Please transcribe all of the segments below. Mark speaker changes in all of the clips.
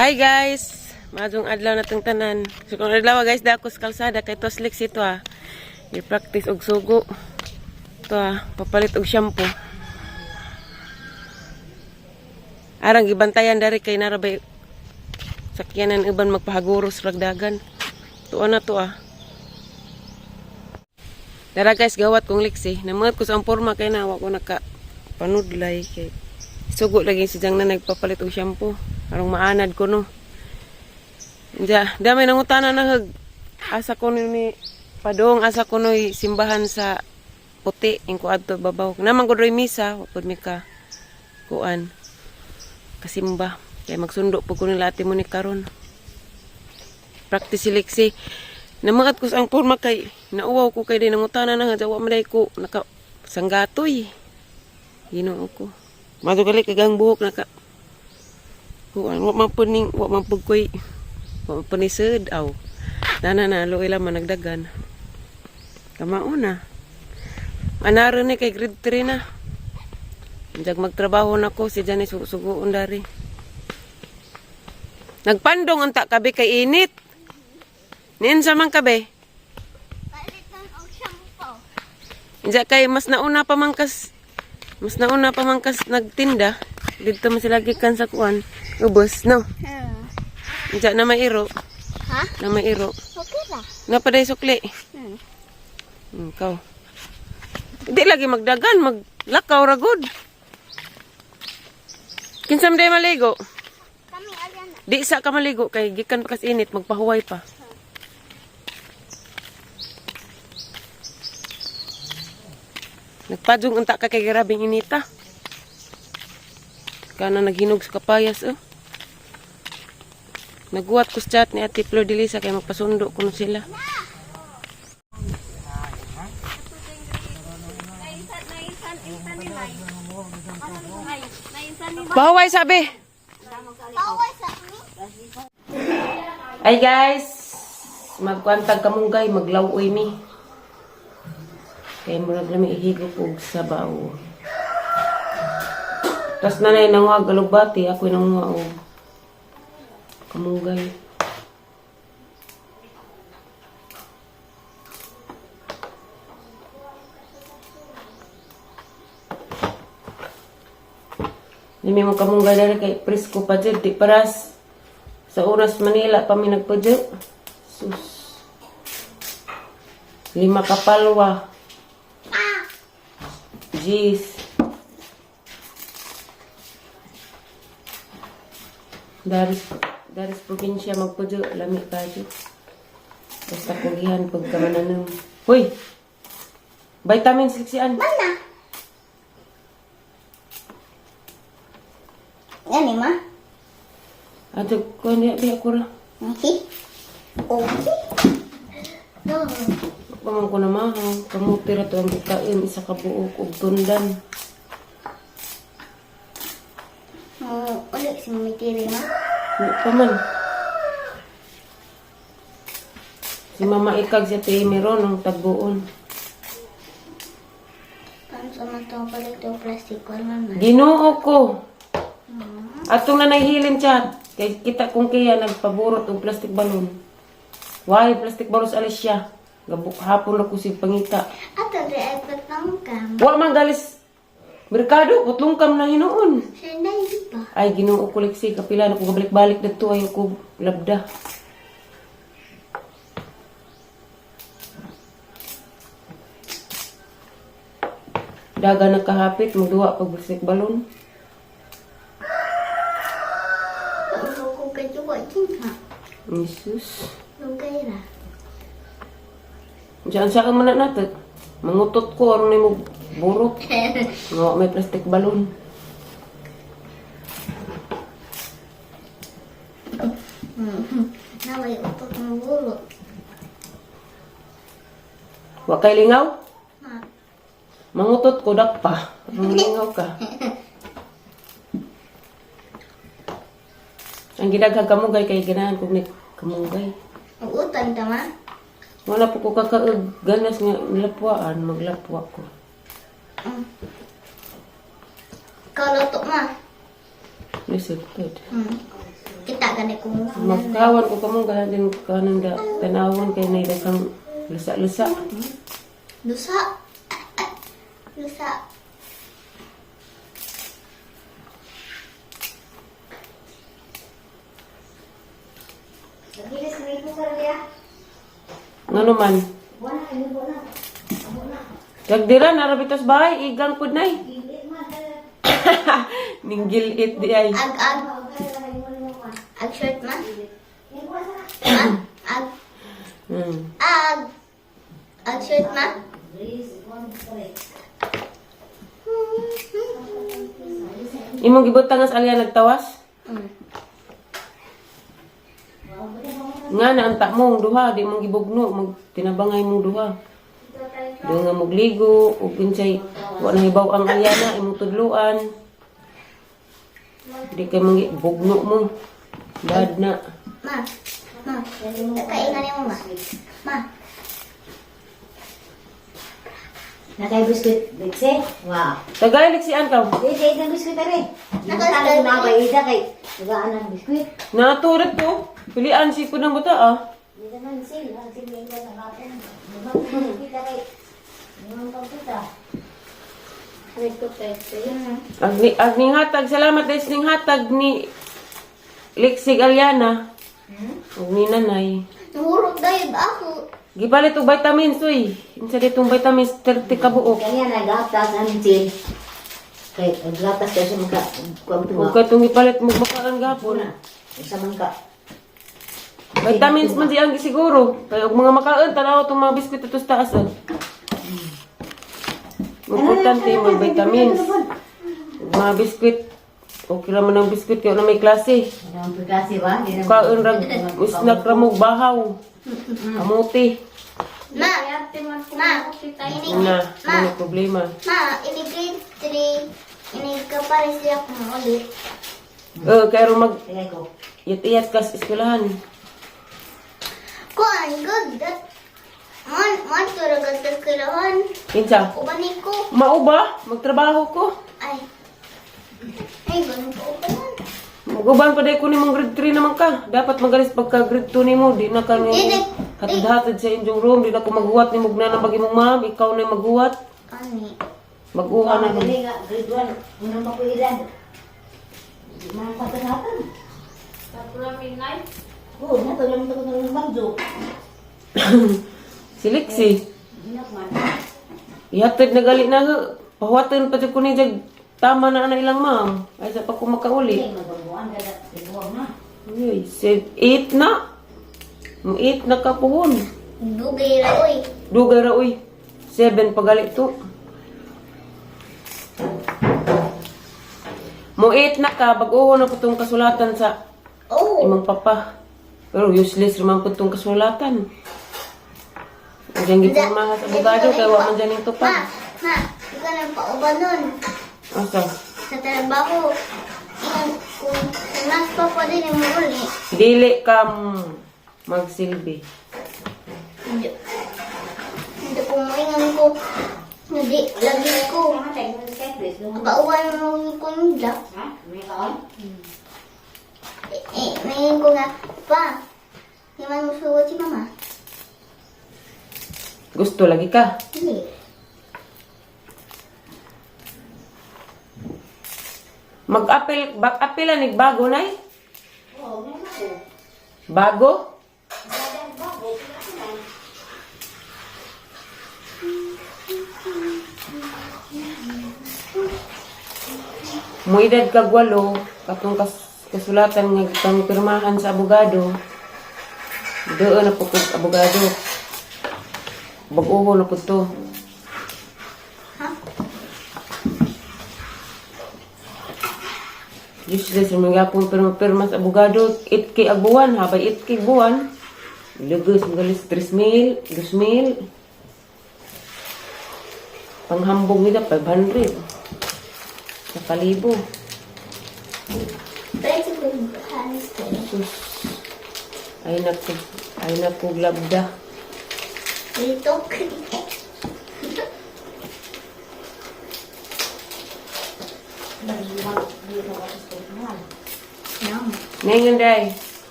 Speaker 1: Hi guys! Maadong adlaw na tong tanan. So kung adlaw guys, dako sa kalsada kay tos lex ito ah. I-practice og sugo. Ito ah, papalit og shampoo. Arang gibantayan dari kay narabay sakyanan uban magpahaguros ragdagan. Tuo na to ah. Dara guys, gawat kong liksi. Namangat ko sa ang porma kay na wa ko naka panudlay kay sugo lagi si Jang na nagpapalit og shampoo. Arong maanad ko no. Diya, damay nangutana na hag asa ko ni padong asa ko noy simbahan sa puti ingko adto babaw. Naman ko doy misa, wa pud mi ka kuan kasimba. Kay magsundo po ko nila ate mo ni karon. Practice si Lexi. Namangat ko sa ang porma kay nauwaw ko kay di nangutana na nga wa man day ko naka sanggatoy. Ginoo ko. Madto gali kagang buhok naka kuan wa man pud ning wa man pud koy wa man pud ni sud aw. Dana na luoy lang man nagdagan. Kamao na. Anaro ni kay grade 3 na. Diag magtrabaho na ko si Janice suguon dari. Nagpandong unta kabi kay init. Niin sa man kabi?
Speaker 2: Palitan og shampoo.
Speaker 1: Diya kay mas nauna pa man kas nagtinda. Dito man sila gikan sa kuan. Ubos no. Diya na may iro,
Speaker 2: Ha?
Speaker 1: na may iro.
Speaker 2: Okay ra.
Speaker 1: Napaday sukli. Ikaw. Hindi lagi magdagan, maglakaw ra gud. Kinsa man day maligo?
Speaker 2: Kami alyan na.
Speaker 1: Di sa ka maligo kay gikan pa kas init, magpahuway pa. Nagpadung unta ka kay grabeng inita. Kana naghinog sa kapayas oh. Naguwat ko sa chat ni Ate Flor de Lisa kay magpasundo kuno sila. Pahuway sabi.
Speaker 2: Paway sa mi.
Speaker 1: Ay guys, magkwantag kamunggay, maglawoy mi. Kay murag lami ihigop og sabaw. Tas nanay nanguha alugbati, ako nanguha og kamunggay. Limi mo kamunggay dali kay presko pa jud, di paras sa oras Manila pa mi nagpadyo. Sus. 5 ka palwa. Jeez. Daris daris probinsya magpadyo, lami kadyo. Basta kugihan pagkamananam. Hoy. Vitamins liksian.
Speaker 2: Mana? Gani ma?
Speaker 1: Ato ko niya di ako ra.
Speaker 2: Okay. Okay. No.
Speaker 1: Paman ko na mahaw. Kamuti ra to ang gikain isa ka buok og tundan.
Speaker 2: Mo ulit si Mami Tiri ma.
Speaker 1: Di pa man. Si Mama Ikag si Ate Amy ron ang tagbuon.
Speaker 2: Paano sa man to palit og plastic wala man.
Speaker 1: Ginoo ko. Atong na nahihilin chat. Kay kita kung kaya nagpaburot og plastic balloon. Why plastic balloon sa Alicia? Gabuk hapon na ko sig pangita.
Speaker 2: Ato di ay patlong
Speaker 1: Wa man galis merkado putlong kam na hinuon.
Speaker 2: Sinay pa.
Speaker 1: Ay Ginoo ko liksi kapila na ko gabalik-balik didto ayo ko labda. Daga nakahapit magduwa pag plastic balloon.
Speaker 2: Ako ko kay juwa ha.
Speaker 1: Jesus.
Speaker 2: Lugay ra.
Speaker 1: Diyan sa ka man na natin. Mangutot ko aron nimo burot. Nga may plastic balloon.
Speaker 2: Naway utot ng bulot.
Speaker 1: Wa kay lingaw?
Speaker 2: Ha.
Speaker 1: Mangutot ko dakpa. Aron lingaw ka. Ang gidaghag kamunggay kay ganahan kog ni kamunggay.
Speaker 2: Utan ta ma.
Speaker 1: Wala po ko kakaag ganas nga nilapwaan, maglapwa ko.
Speaker 2: Kalau to ma.
Speaker 1: Lisod.
Speaker 2: Kita. Gani kung
Speaker 1: Magkawan ko kamong gahan kanon da tanawon kay nay daghang lusa-lusa.
Speaker 2: Lusa. Lusa.
Speaker 1: Ngano man? Kag dira narabitos bahay igang pud nay. Ninggilit di ay.
Speaker 2: Ag ag. Ag short ma. Ma. Ag ag. Ag short ma.
Speaker 1: Imong gibutang sa alya nagtawas? Nga na ang mong duha, di mong gibugno, mag tinabangay mong duha. Doon nga mogligo, ug unsay wa na hibaw ang alyana imong tudluan. Di kay mong bugno mo. Bad na.
Speaker 2: Ma. Ma. Kaingan mo ma. Ma.
Speaker 3: Nakay biskuit, Bigse? Wow.
Speaker 1: Tagay si Antaw.
Speaker 3: Di, di, di, biskuit are.
Speaker 2: Nakay-
Speaker 3: Nakay mga kaida kay tagaan ang biskuit.
Speaker 1: Naturit ko. Pilian si ko ng bata ah.
Speaker 3: Di naman sil, ang sil nga sa kapon. Limang biskuit are. Limang pagkuta.
Speaker 1: Ag ning hatag, salamat guys ning hatag ni Lexig Aliana. Ug ni nanay.
Speaker 2: Nahurot dahil ako.
Speaker 1: Gipalit og vitamins uy. Unsa ditong vitamins 30 ka buok.
Speaker 3: Kanya nagatas ang sil. Kay nagatas kay sa mga kuang
Speaker 1: Ug
Speaker 3: tuwa.
Speaker 1: katong gipalit mo makaan gapon.
Speaker 3: Una, sa mga
Speaker 1: Vitamins man siyang siguro. Kay og mga makaon tanaw tong mga biskwit ato sa taas. Ah. Importante yung mga vitamins. Ug mga biskwit. Okay ra man ang biskwit kay na may klase.
Speaker 3: Ano ang pagkasi ba? Di naman-
Speaker 1: Kaon ra snack ra mo bahaw. Kamuti.
Speaker 2: Ma. Ma. Inig,
Speaker 1: Na,
Speaker 2: ma.
Speaker 1: ano problema.
Speaker 2: Ma, ini grade 3. Ini kapare siya kung ulit.
Speaker 1: Eh, kay ro mag
Speaker 3: Tingay ko.
Speaker 1: iyat-iyat ka sa eskwelahan.
Speaker 2: Kuan, good. That, man, man, turagal sa eskwelahan.
Speaker 1: Kinsa?
Speaker 2: Uban ko.
Speaker 1: Mao ba? Magtrabaho ko.
Speaker 2: Ay. Ay, ganun pa ubanan.
Speaker 1: Maguban pa dahil ko nimong grade 3 naman ka. Dapat magalis pagka grade 2 nimo, di na ka ni
Speaker 2: Dili.
Speaker 1: hatid-hatid sa inyong room, di na ko maghuwat ni mugna ng bagi mong ma'am, ikaw na yung maghuwat.
Speaker 2: Ani.
Speaker 1: Maguha na
Speaker 3: Dali nga, grade 1, unang papuilan. Di man pagkasatan. Oo, nato lang ito ng bangjo.
Speaker 1: Si Lexi,
Speaker 3: Hinak man.
Speaker 1: ihatid na gali na ha. Pahuwatan pa dyan ko ni jag tama na na ilang ma'am. Ay sa pa ko makauli.
Speaker 3: Hindi, magbabuan ka na. Tibuang na.
Speaker 1: Uy, 8 na. 8 na ka puhon.
Speaker 2: Dugay ra, oy.
Speaker 1: Dugay ra uy. 7 pagali to. Mo 8 na ka, bag-uho na po itong kasulatan sa
Speaker 2: Oh.
Speaker 1: imong papa. Pero useless raman po itong kasulatan. Diyan gipirmahan sa abogado kay wa man dyan yung
Speaker 2: Ma,
Speaker 1: tupad.
Speaker 2: ma, ikaw nang paubanon
Speaker 1: Asa?
Speaker 2: sa trabaho. Ingan kung mas pa pa din yung uli.
Speaker 1: Dili ka magsilbi.
Speaker 2: Hindi, hindi ko maingan ko. Hindi, lagi ko. Pauban mo ko nila.
Speaker 3: Ha? May kaon?
Speaker 2: Eh, maingan ko nga, pa, hindi man mo sugot si mama.
Speaker 1: Gusto lagi ka.
Speaker 2: Hindi.
Speaker 1: Mag-apil, bak-apil anig bago nay?
Speaker 3: Oo, meron ako.
Speaker 1: Bago?
Speaker 3: Bago, pinakanan.
Speaker 1: Muidad kag 8, katong kasulatan nga gitang pirmahan sa abogado. Doon na po kog abogado. Bag-uho na po to.
Speaker 2: Ha?
Speaker 1: Useless ang mga pong pirma-pirma sa abogado. 8K ang buwan, habay 8K buwan. Lugos, magalis 3,000, 2,000. Panghambog nila, 500. Sa kalibo.
Speaker 2: Pwede ko yung halos ko.
Speaker 1: Sus. Ay naku, labda.
Speaker 2: Dito. No.
Speaker 1: Ngayon, day.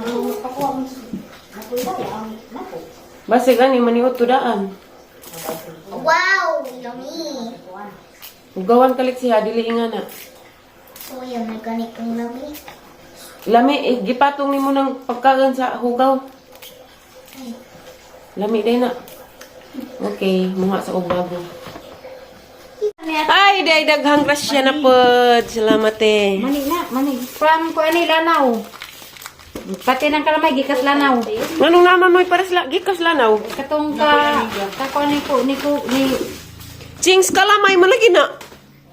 Speaker 3: Pakuha mo sa... Nakuha ang nako.
Speaker 1: Basig ani maniot to daan.
Speaker 2: Wow, yummy.
Speaker 1: Ugawan kalik siya dili nga na.
Speaker 2: So yummy gani kang lami.
Speaker 1: Lami eh, gipatong nimo ng pagkagan sa hugaw. Lami day na. Okay, muha sa og bago. Ay, day daghang grasya na pod. Salamat eh.
Speaker 3: Mani na, mani. From ko ani Lanao. Pati ng kalamay gikas Lanao.
Speaker 1: Nganong naman mo'y pares la gikas lanaw.
Speaker 3: Katong ka kako ni ko ni ko ni
Speaker 1: Chings kalamay mo lagi na.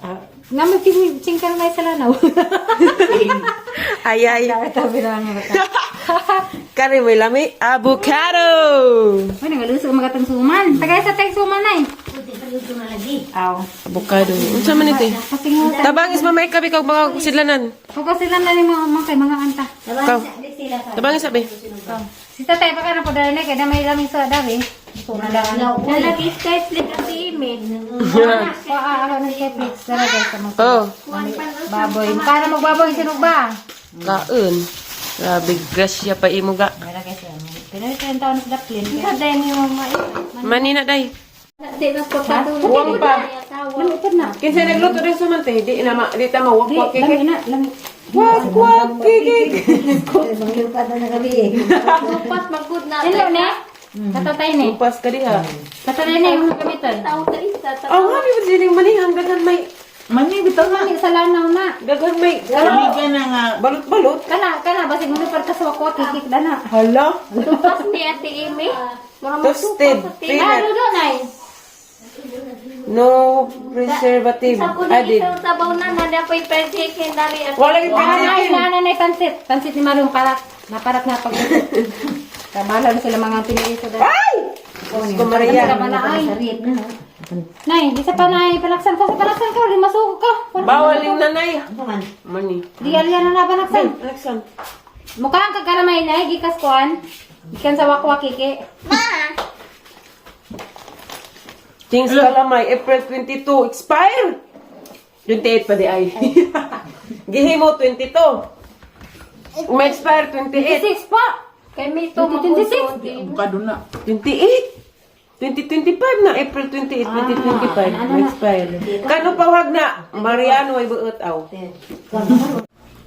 Speaker 3: ah, namo ching ching kalamay sa Lanao.
Speaker 1: Ay ay.
Speaker 3: Tabi na ang bata.
Speaker 1: Kare may lami avocado.
Speaker 3: Uy, nangaluso ang mga suman. Tagay sa tag suman ay. Aw.
Speaker 1: Avocado. Unsa man ito? Eh?
Speaker 3: Pasingutan.
Speaker 1: Tabangis mamay kabi kag mga sidlanan.
Speaker 3: Huwag sila na ni mga mga kay mga anta.
Speaker 1: Kaw. Tabangis sabi.
Speaker 3: Si tatay pa ka na po dahil na kay na may lamig sa dami.
Speaker 2: Lalaki skyflake at imig.
Speaker 3: Wa ako ng Netflix talaga sa mga
Speaker 1: Oh,
Speaker 3: baboy. Para magbaboy sinog ba?
Speaker 1: kaon. Grabe grasya pa imo ga.
Speaker 3: Wala kasi. Pinoy sa taon sa daplin.
Speaker 2: Kaday ni mama.
Speaker 1: Manina day.
Speaker 2: Di na ko padulong.
Speaker 1: Huwag pa.
Speaker 3: Lamig na.
Speaker 1: Kinsa nagluto din sumante, di na ma, di ta ma
Speaker 3: Di,
Speaker 1: wak wak
Speaker 3: lamig
Speaker 1: kikik.
Speaker 3: na, lamig.
Speaker 1: Wak wak kikik.
Speaker 2: Lupas magud na.
Speaker 3: Hello ne? Katatay ne.
Speaker 1: Upas ka diha.
Speaker 3: Katatay ne yung gamitan.
Speaker 2: Tao ka isa.
Speaker 1: Oh, happy ba siling manihang daghan may
Speaker 4: Mani bitaw na.
Speaker 3: Mani sa lanaw na.
Speaker 1: daghan may
Speaker 4: Kami ka na nga.
Speaker 1: balot-balot.
Speaker 3: Kana kana basig mo par ka sa wakwak kikik dana.
Speaker 1: Hala.
Speaker 2: Tupas ni Ate Amy.
Speaker 1: Toasted
Speaker 3: Ah,
Speaker 1: peanut.
Speaker 3: ludo nay.
Speaker 1: No preservative
Speaker 2: Sa kuno
Speaker 1: added.
Speaker 2: isang sabaw na na na pa fried chicken dali at
Speaker 1: Wala yung
Speaker 3: Ah,
Speaker 1: fried
Speaker 3: nay
Speaker 1: chicken.
Speaker 3: na na pansit. Pansit ni Marong parat. Naparat na pag Kabala na sila mga pinili sa dana.
Speaker 1: Ay! Diyos ko Maria.
Speaker 3: Kabala ay. Nay, isa pa nay, palaksan ka sa palaksan ka, lima suko ka. Wala.
Speaker 1: Bawal yung nanay. Mani.
Speaker 3: Di alyan na na palaksan.
Speaker 1: Alexan.
Speaker 3: Mukha ang kagalamay na, gikas kuan. Gikan sa wakwak kiki.
Speaker 1: Things kalamay, April 22, expire! 28 pa di ay. Gihimo 22. May expire 28.
Speaker 3: 26 pa.
Speaker 2: Kay Mito
Speaker 3: 26.
Speaker 4: Bukado na.
Speaker 1: 28? 2025 na, April 28, 2025. May expire. Kano pawag na? Mariano ay buot aw.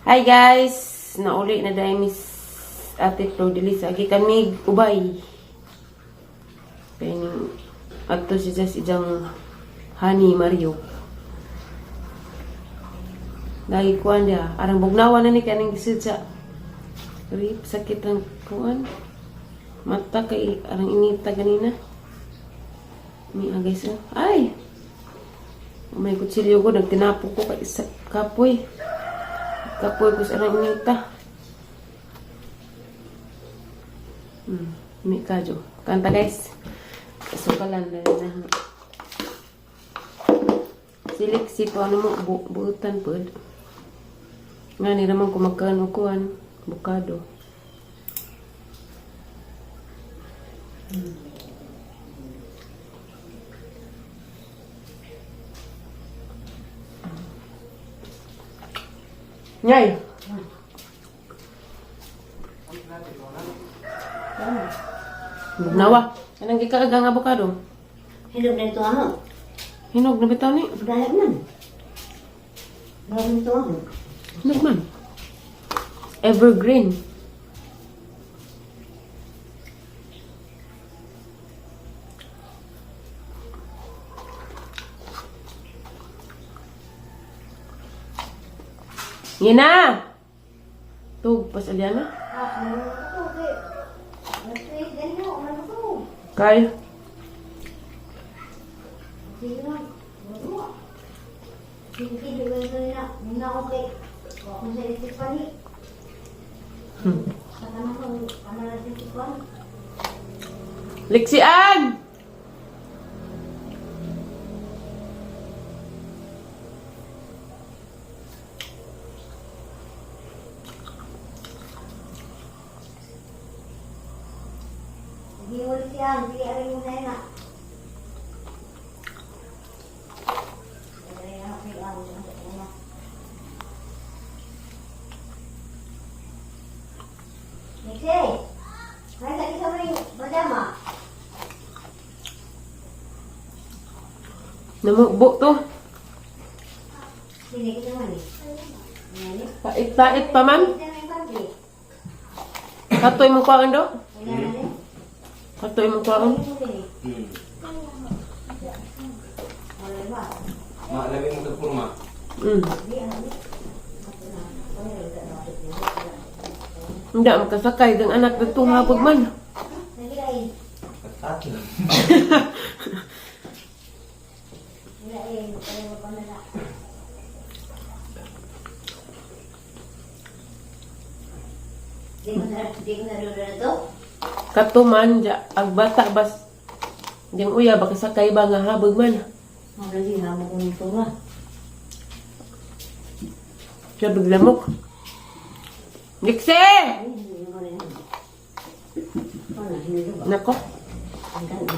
Speaker 1: Hi guys! Nauli na dahil Miss Ate Flo Delisa. Agi kami ubay. Kaya ato si Jess ijang Honey Mario. Dahil kuan dia, arang bugnawan na ni kaning gisid sa rip sakit ang kuan. Mata kay arang inita ganina. Mi ah, guys. Oh. Ay. Oh, may kutsilyo ko nagtinapok ko kay isa kapoy. Kapoy ko sa arang inita. Mi kadyo. Kanta guys. Sukalan na na. Silik si pa ano mo buutan pod. Nga ni naman kumakan og kuan bukado. Nyay. Nawa. Anang gikaagang abokado?
Speaker 3: Hinog na ito ano?
Speaker 1: Hinog na bitaw ni.
Speaker 3: Dahil man. Dahil ito ano?
Speaker 1: Hinog man. Evergreen. Yan na! Tug, pas Aliana. Kay. Liksian!
Speaker 3: Nixie! Ay, sa isa mo yung pajama.
Speaker 1: Namugbo to.
Speaker 3: Hindi kita man eh. Ano?
Speaker 1: Pait-pait pa man.
Speaker 3: Kita may pampi.
Speaker 1: Katoy mo kwaon do.
Speaker 3: Wala na rin.
Speaker 1: Katoy mo kwaon.
Speaker 3: Wala ba?
Speaker 5: Ma, lami mo kag kurma.
Speaker 1: Hindi makasakay ang anak dito habog man.
Speaker 3: Lagi ay.
Speaker 5: Patat lang.
Speaker 3: Wala eh. Wala pa na na. Di ko na dulo na to.
Speaker 1: Kato man ja ag bata bas diyang uya baka sakay ba nga habog man.
Speaker 3: Magaling ha mo kung ito nga.
Speaker 1: Siya biglamok. Nixie!
Speaker 3: Ay, hindi ko na yan. Wala, hindi ko ba?
Speaker 1: Nako.
Speaker 3: Ang ganda.